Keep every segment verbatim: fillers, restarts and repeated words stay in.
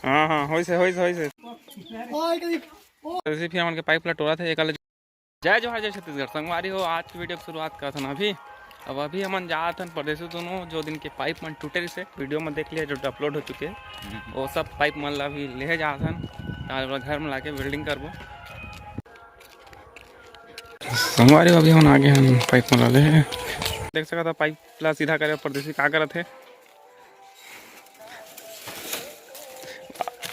हाँ, हाँ, होइस हे, होइस हे, होइस हे। जैसे फिर हमन के पाइप ला टोरत हे, एकर ले जय जोहार, जय छत्तीसगढ़। संगवारी हो, आज के वीडियो के शुरुआत करत हन अभी। अब अभी हमन जात हन परदेसी दोनों, जो दिन के पाइप मन टूटे रहिसे, वीडियो में देख लिया, जो अपलोड हो चुके हे, वो सब पाइप मन ला अभी लेहे जात हन, तार घर में लाके welding करबो। संगवारी हो, अभी हमन आगे हन पाइप मन ला लेहे। देख सकत हो, पाइप ला सीधा करे परदेसी का करत हे,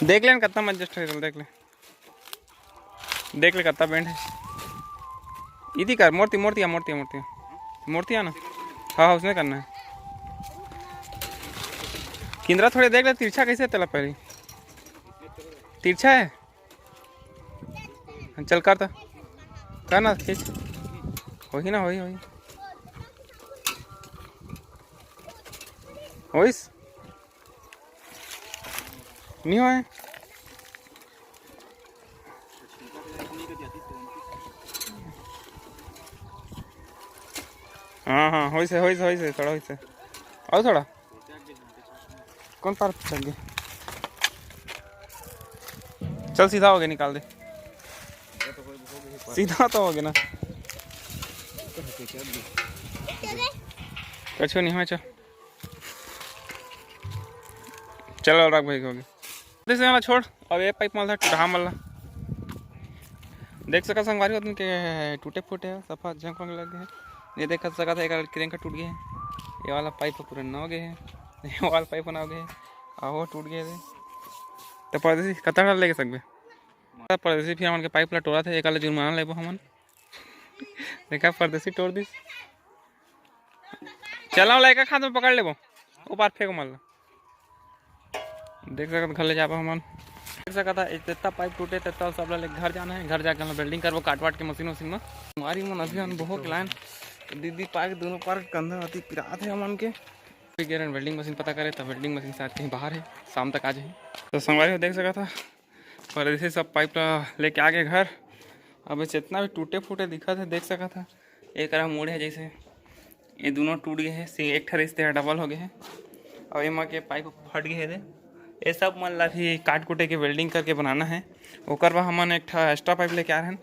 देख लेन कतना में adjust हे, देख ले। देख ले कत्ता बेंड हे। इदी कर, मोर ती, मोर ती आ, मोर ती आ, मोर ती आ। मोर ती आ ना। हाँ, हाँ, उसने करना हे। किंदरा थोड़े देख ले, तिरछा कैसे हे तेला पहली। तिरछा हे। चल कर तो। कर ना, खींच। होही ना, होही, होही। होइस? नहीं होए। हाँ, हाँ, होइस हे, होइस हे, होइस हे, थोड़ा होइस हे। अउ थोड़ा। कौन पार चल गया? चल, सीधा हो गया, निकाल दे। सीधा तो हो गया ना। कछु नहीं हुआ, चल। चल, रख भाई, हो गया। जैसे वाला छोड़, अब ये पाइप मल था, टूटा मल ला। देख सका संगवारी हो, के टूटे फूटे हे, सफा जंग पंग लग गए हे। ये देख सकत हे, एक क्रेन का टूट गया हे, ये वाला पाइप पूरा न हो गए हे, ये वाला पाइप ना हो गए हे, आ वो टूट गए हे। तो परदेसी कतका लेके सकबे? परदेसी फिर हमन के पाइप ला टोरत हे, एकर ले जुर्माना लेबो हमन। देखा, परदेसी टोर दिस। चला, ओला एक हाथ में पकड़ लेबो, ओ पार फेंक मल ला। देख सकत, घर ले जाबो हमन। देख सकत हा, जितना पाइप टूटे, तितना सब ला लेके घर जाना हे। घर जाके हम welding करबो, काट वाट के मशीन वशीन में। हमारी मन अभी हम बहुत लाइन दीदी पार के दोनों पार कंधा अति पिरात हे हमन के। फिर गे रहेन welding मशीन पता करे, त welding मशीन शायद कहीं बाहर हे, शाम तक आ जाही। तो संगवारी हो, देख सकत हा, परदेसी सब पाइप ला लेके आ गे घर। अब जितना भी टूटे फूटे दिखत हे, देख सकत हा, एक करा मुड़े हे, जैसे ये दोनों टूट गए हे, सि-, एक ठा रहिस ते डबल हो गए हे, अउ एमा के पाइप फट गए हे दे। ये सब मन ला भी काट कुटे के welding करके बनाना हे। ओकर बर हमन एक ठा extra पाइप लेके आ रहे हैं।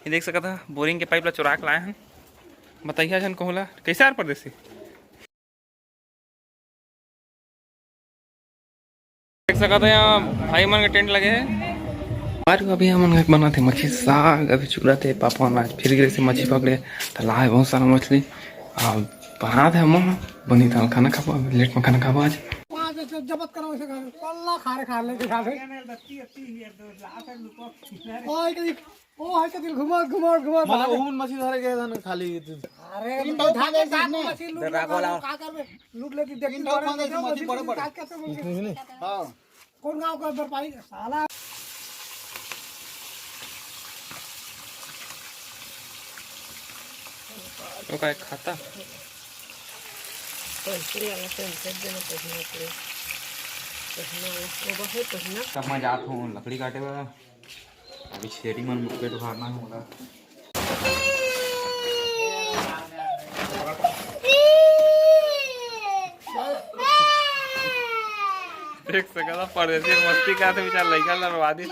ये देख सकत हा, बोरिंग के पाइप ला चुरा के लाए हैं। बताइए जन कहूँ ला, कैसे यार परदेसी? देख सकत हो, यहाँ भाई मन के टेंट लगे हे। अरे, अभी हमन घर बनात हे मछली साग, अभी चूरा थे पापा मन आज फिर गिरे से मछली पकड़े, त लाए बहुत सारा मछली। आ, बनात हे हमन, बनी त खाना खाबो, अभी लेट में खाना खाबो आज। जबत करो इसे खा, पल्ला खा रे, खा ले, खा ले। ओए, कभी ओ, है तो दिल घुमा, घुमा, घुमा, मतलब, बाहर। ओहू मन मछली धरे गए था ना, खाली। अरे, तीन ठो उठा ले, सात मछली लूट ले, का करबे? लूट ले, देख, तीन ठो उठा ले, मछली बड़े, बड़े। काट के तो मछली। हाँ। कौन गाँव का व्यापारी? साला। वो का खाता? पेंसिल वाला पेंसिल देना, पढ़ना पड़े। पढ़ना, वो बहुत पढ़ना। तब मैं जात हूँ लकड़ी काटे वाला। अभी छेरी मन मुक्के डुहारना हे मोला। देख सकत हा, परदेसी मस्ती करत हे, बेचारा लइका ल लड़वा दिस।